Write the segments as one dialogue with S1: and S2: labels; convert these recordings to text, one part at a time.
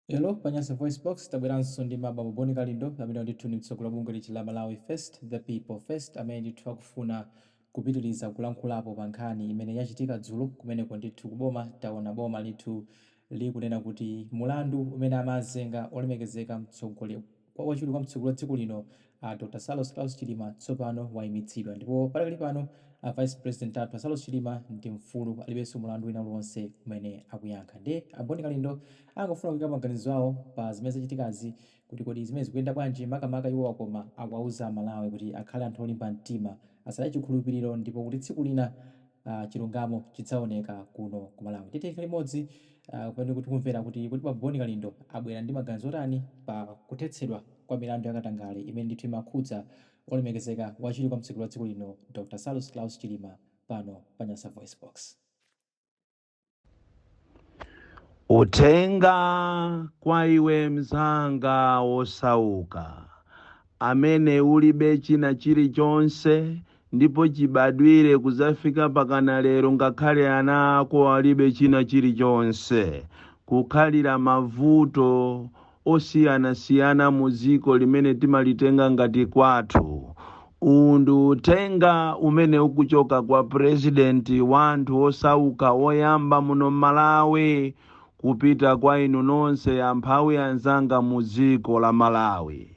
S1: Lero pa Nyasa VoiceBox tabweranso ndi bambo Bon Kalindo, amene ndithu ndi mtsogoleri wa bungwe lija la Malawi First, the People First, amene ndithu akufuna kupitiriza kulankhulapo pa nkhani imene yachitika dzulo kumeneko ndithu kuboma. Taona boma ndithu likunena kuti mulandu umene amazenga olemekezeka mtsogoleri wachiwiri kwa mtsogoleri wa dziko lino, Dr. Saulos Klaus Chilima, tsopano wayimitsidwa, ndipo pakali pano a Vice President athu a Saulos Chilima ndi mfulu, alibenso mulandu wina uliwonse umene akuyankha. Ndi a Bon Kalindo angofuna kuyika maganizo awo pa zimene zachitikazi, kuti kodi zimene zikuyenda bwanji makamaka iwowa, koma akuwauza Amalawi kuti akhale anthu olimba mtima, asataye chikhulupiriro, ndipo kuti tsiku lina chilungamo chidzaoneka kuno ku Malawi. Titenge limodzi pamene kuti kumvera kuti bambo Bon Kalindo abwera ndi maganizo otani pa kuthetsedwa kwa milandu yakatangale imene ndithu imakhudza olemekezeka wachiwiri kwa mtsogoleri wa dziko lino, Dr. Saulos Klaus Chilima, pano pa Nyasa Voice Box.
S2: Uthenga kwa iwe mzanga wosauka amene ulibe china chilichonse, ndipo chibadwire kuzafika pakana lero ngakhale ana ako alibe china chilichonse, kukhalira mavuto osiyanasiyana mu dziko limene timalitenga ngati kwathu. Uwu ndi uthenga umene ukuchoka kwa purezidenti wa anthu osauka woyamba muno Malawi kupita kwa inu nonse amphawi anzanga mu dziko la Malawi,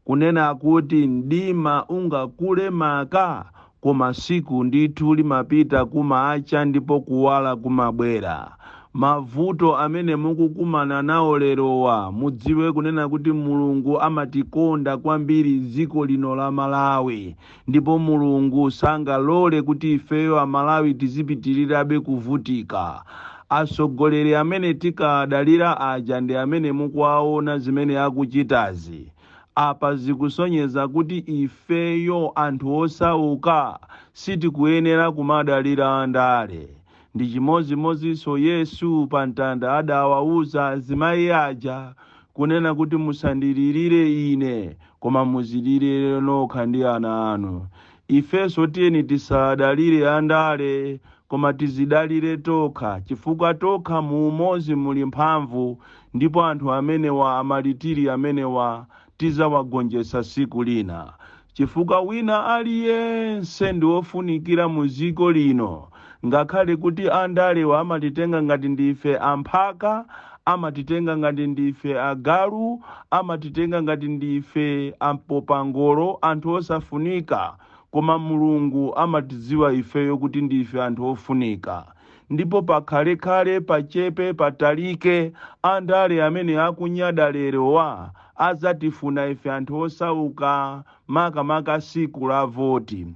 S2: kunena kuti mdima ungakule maka, koma siku ndithu limapita kumacha ndipo kuwala kumabwera. Mavuto amene mukukumana nawo lerowa, mudziwe kunena kuti Mulungu amatikonda kwambiri dziko lino la Malawi, ndipo Mulungu sangalole kuti ifeyo Amalawi tizipitirirabe kuvutika. Atsogoleri amene tikadalira aja ndi amene mukuwaona zimene akuchitazi. Apa zikusonyeza kuti ifeyo anthu osauka sitikuyenera kumadalira andale. Ndi chimodzimodzinso Yesu pa mtanda adawauza azimayi aja kunena kuti musandilirire ine, koma muzilirire nokha ndi ana anu. Ifenso tiyeni tisadalire andale, koma tizidalire tokha, chifukwa tokha mu umodzi muli mphamvu, ndipo anthu amenewa, amalitiri amenewa, tizawagonjetsa siku lina, chifukwa wina aliyense ndi wofunikira mu dziko lino. Ngakhale kuti andalewa amatitenga ngati ndife amphaka, amatitenga ngati ndife agalu, amatitenga ngati ndife ampopangolo, anthu osafunika, koma Mulungu amatidziwa ifeyo kuti ndife anthu ofunika. Ndipo pakhalekhale, pachepe patalike, andale amene akunyada lerowa azatifuna ife anthu osauka, makamaka siku la voti.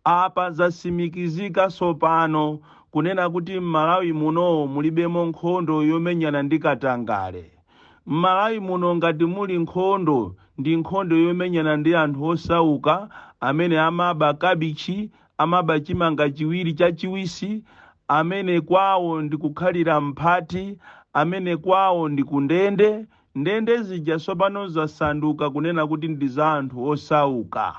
S2: Apa zasimikizika tsopano kunena kuti m'Malawi muno mulibemo nkhondo yomenyana ndi katangale. M'Malawi muno ngati muli nkhondo, ndi nkhondo yomenyana ndi anthu osauka amene amaba kabichi, amaba chimanga chiwiri chachiwisi, amene kwawo ndi kukhalira mphati, amene kwawo ndi kundende. Ndende zija tsopano zasanduka kunena kuti ndi za anthu osauka.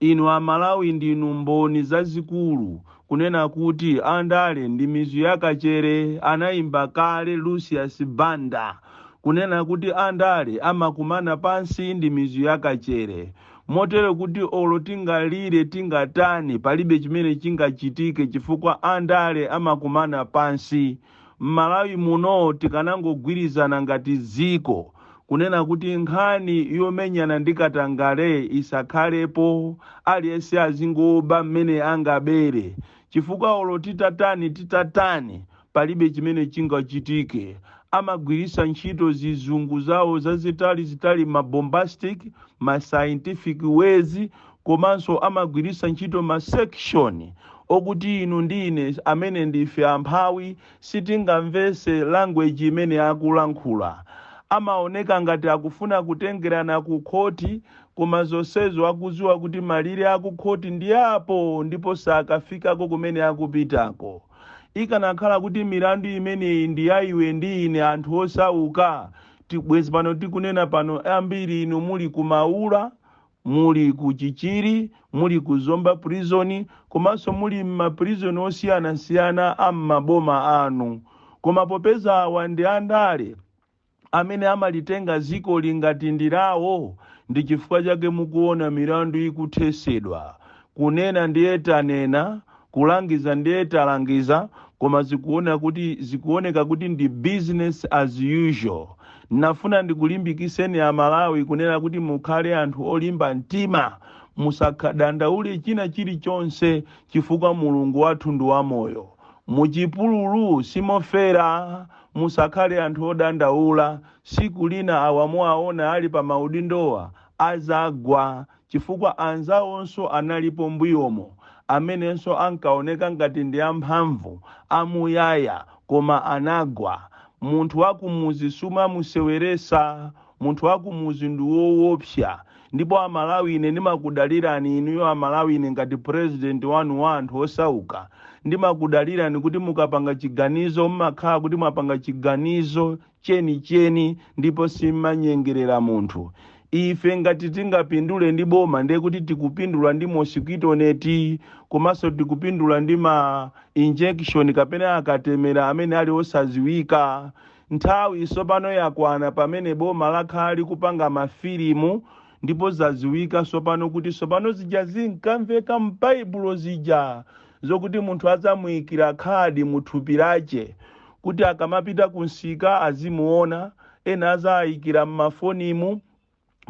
S2: Inu Amalawi ndinu mboni zazikulu kunena kuti andale ndi mizu yakachere. Anayimba kale Lucius Banda kunena kuti andale amakumana pansi ndi mizu yakachere, motero kuti olo tingalire tingatani, palibe chimene chingachitike chifukwa andale amakumana pansi. M'Malawi muno tikanangogwirizana ngati dziko kunena kuti nkhani yomenyana ndi katangale isakhalepo, aliyense azingoba mmene angabere, chifukwa olo titatani titatani palibe chimene chingachitike. Amagwiritsa ntchito zizungu zawo zazitali zitali, ma bombastic, ma scientific ways, komanso amagwiritsa ntchito ma section okuti inu ndi ine amene ndife amphawi sitingamvese language imene akulankhula. Amaoneka ngati akufuna kutengerana ku khoti, koma zonsezo akudziwa kuti malire aku khoti ndi apo ndipo sakafikako kumene akupitako. Ikanakhala kuti milandu imeneyi ndi ya iwe ndi ine anthu osauka, bwezi pano tikunena pano ambiri inu muli ku Maula, muli ku Chichiri, muli ku Zomba prison, komanso muli m'ma prison osiyanasiyana a m'maboma anu. Koma popeza awa ndi andale, Amene amalitenga zikoli ngati ndilawo. Ndi chifukwa chake mukuona milandu ikuthesedwa. Kunena ndiye tanena, kulangiza ndiye talangiza, koma zikuoneka kuti ndi business as usual. Nafuna ndikulimbikiseni Amalawi kunena kuti mukhale anthu olimba mtima, musakadandaule china chilichonse, chifukwa Mulungu wathu ndi wamoyo. Muchipululu simofera. Musakhale anthu odandaula. Siku lina awa muwaona ali pa maudindowa azagwa, chifukwa anzawonso analipo mbuyomo amenenso ankaoneka ngati ndi amphamvu amuyaya, koma anagwa. Munthu wakumuzi sumamuseweresa. Munthu wakumuzi ndi woopsa. Ndipo Amalawi, ine ndimakudalirani inuyo. Amalawi, ine ngati president wanu wa anthu osauka ndimakudalirani kuti mukapanga chiganizo mmakhala kuti mwapanga chiganizo chenicheni, ndipo simmanyengerera munthu. Ife ngati tingapindule ndi boma, ndiye kuti tikupindula ndi mosquito net, komanso tikupindula ndi ma injection kapena akatemera amene ali osaziwika. Nthawi tsopano yakwana pamene boma lakhala likupanga mafilimu, ndipo zaziwika tsopano kuti tsopano zija zinkamveka m'Baibulo zija zokuti munthu adzamuyikira khadi muthupi lace kuti akamapita kunsika azimuona, ena azayikira m'mafonimu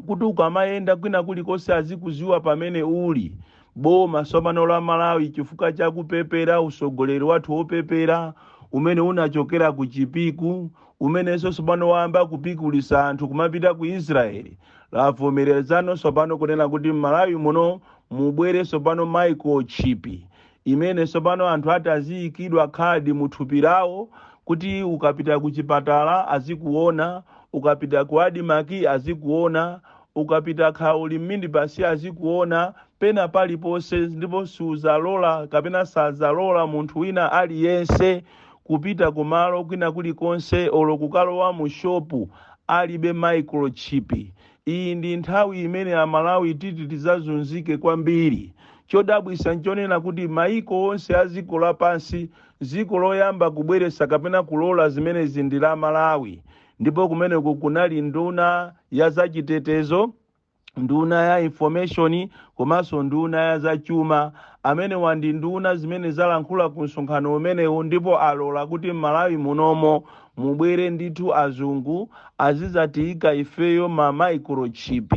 S2: kuti ukamayenda kwina kulikonse azikuziwa pamene uli. Boma tsopano la Malawi, chifukwa chakupepera, usogoleri wathu wopepera umene unachokera ku Chipiku, umenenso tsopano wayamba kupikulisa anthu kumapita ku Israeli, lavomerezano tsopano kunena kuti m'Malawi muno mubwere tsopano microchip, imene tsopano anthu ati aziyikidwa khadi muthupi lawo kuti ukapita ku chipatala azikuona, ukapita ku ADMARC azikuona, ukapita khauli m'minibasi azikuona, pena paliponse. Ndipo suzalola kapena sazalola munthu wina aliyense kupita kumalo kwina kulikonse olo kukalowa mu shopu alibe microchip. Iyi ndi nthawi imene Amalawi titi tizazunzike kwambiri. Chodabwisa nchonena kuti maiko onse a dziko lapansi, dziko loyamba kubweresa kapena kulola zimenezi ndi la Malawi. Ndipo kumeneko kunali nduna ya zachitetezo, nduna ya information, komanso nduna ya zachuma. Amene wandi nduna zimene zalankhula ku msonkhano umenewu, ndipo alola kuti m'Malawi munomo mubwere ndithu azungu azizatiyika ifeyo ma microchip.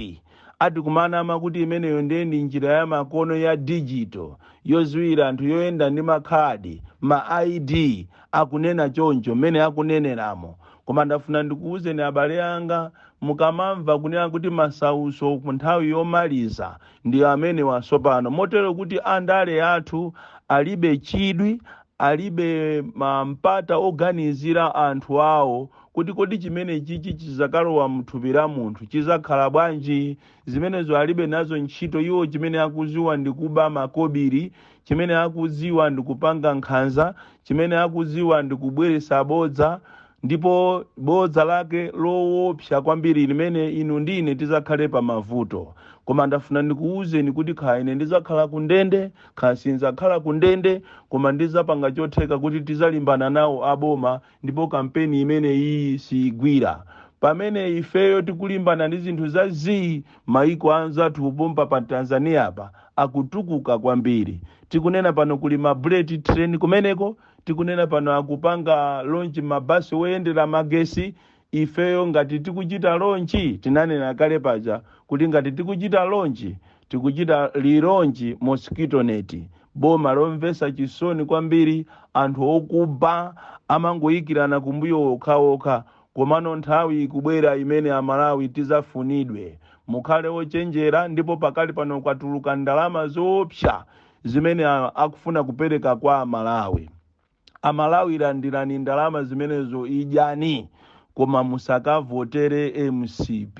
S2: Ati kumanama kuti imeneyo ndiye ndi njira ya makono ya digital yoziwira anthu, yoyenda ndi makhadi ma ID. Akunena choncho mmene akuneneramo. Koma ndafuna ndikuwuzeni abale anga, mukamamva kunena kuti masauso ku nthawi yomaliza, ndi amene wasopano. Motero kuti andale athu alibe chidwi, alibe mpata oganizira anthu awo kuti kodi chimene chichi chizakalowa mthupi la munthu chizakhala bwanji. Zimenezo alibe nazo ntchito iwo. Chimene akuziwa ndi kuba makobiri, chimene akuziwa ndi kupanga nkhanza, chimene akuziwa ndi kubweresa bodza, ndipo bodza lake loopsa kwambiri limene inu ndine tizakhale pa mavuto. Koma ndafuna ndikuwuzeni kuti kaya ine ndizakhala ku ndende, kaya sinzakhala ku ndende, koma ndizapanga chotheka kuti tizalimbana nawo aboma, ndipo kampeni imene iyi siyigwira. Pamene ifeyo tikulimbana ndi zinthu za zii, maiko anzathu kupompa pa Tanzania pa akutukuka kwambiri. Tikunena pano kuli ma bullet train kumeneko. Tikunena pano akupanga launch mabasi oyendera magesi. Ifeyo ngati tikuchita launch, tinanena kale paja kuti ngati tikuchita launch, tikuchita relaunch mosquito net. Boma lomvesa chisoni kwambiri, anthu okuba amangoyikirana kumbuyo okhaokha. Komano nthawi ikubwera imene Amalawi tizafunidwe. Mukhale ochenjera. Ndipo pakali pano kwatuluka ndalama zoopsa zimene akufuna kupereka kwa Amalawi. Amalawi, landirani ndalama zimenezo, idyani, koma musakavotere MCP,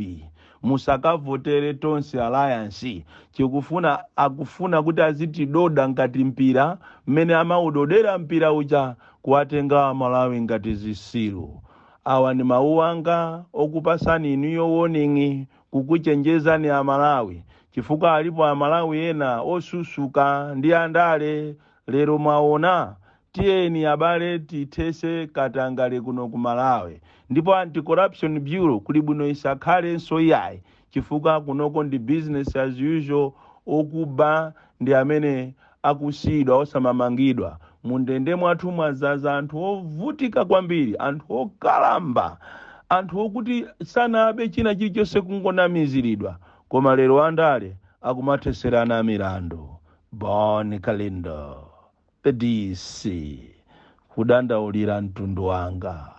S2: musakavotere Tonse Alliance. Chikufuna akufuna kuti azitidoda ngati mpira, mmene amaudodera mpira uja, kuwatenga Amalawi ngati zisilu. Awa ndi mawu anga okupasani inuyo warning, kukuchenjezani Amalawi, chifukwa alipo Amalawi ena osusuka ndi andale. Lero mwaona. Tiyeni abale, tithese katangale kuno ku Malawi. Ndipo Anti-Corruption Bureau kuli bwino isakhalenso iyayi, chifukwa kunoko ndi business as usual. Okuba ndi amene akusiyidwa osamamangidwa. Mundende mwathu mwazaza anthu ovutika kwambiri, anthu okalamba, anthu okuti sanabe china chilichonse, kungonamiziridwa, koma lero andale akumatheserana milandu. Bon Kalindo, the DC, kudandaulira mtundu wanga.